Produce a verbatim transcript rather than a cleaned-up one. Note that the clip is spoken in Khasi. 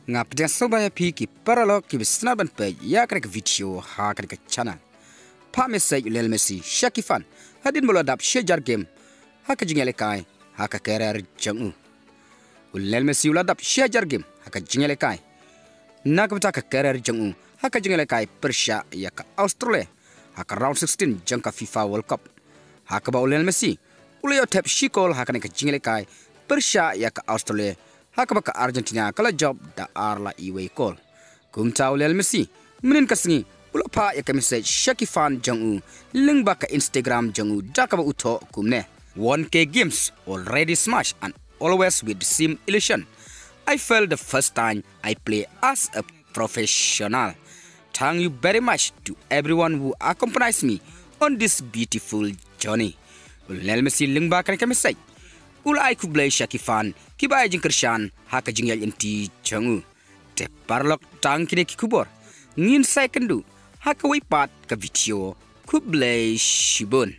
Nga pdiang sngewbha ïa phi ki paralok kiba sngewbha ban peit ïa kane ka video ha kane ka channel. Phah message u Lionel Messi sha ki fan hadien ba u la dap shi hajar game ha ka jingïalehkai ha ka career jong u. U Lionel Messi u la dap shi hajar game ha ka jingïalehkai na ka bynta ka career jong u ha ka jingïalehkai pyrshah ïa ka Australia ha ka round sixteen jong ka FIFA World Cup. Ha kaba u Lionel Messi u la ïoh thep shi kol ha kane ka jingïalehkai pyrshah ïa ka Australia, ha kaba ka Argentina ka la jop da ar la iwei kol. Kumta u Lionel Messi mynhynnin ka sngi u la phah ïa ka message sha ki fan jong u lyngba ka Instagram jong u da kaba u thoh kumne: One K games already smashed and always with the same illusion. I felt the first time I play as a professional. Thank you very much to everyone who accompanies me on this beautiful journey. U Lionel Messi lyngba kane ka message u la ai khublei sha ki fan kiba ai jingkyrshan ha ka jingïaid lynti jong u. Te paralok, tang kine ki khubor, ngin sa ïakynduh ha kawei pat ka video. Khublei shibun.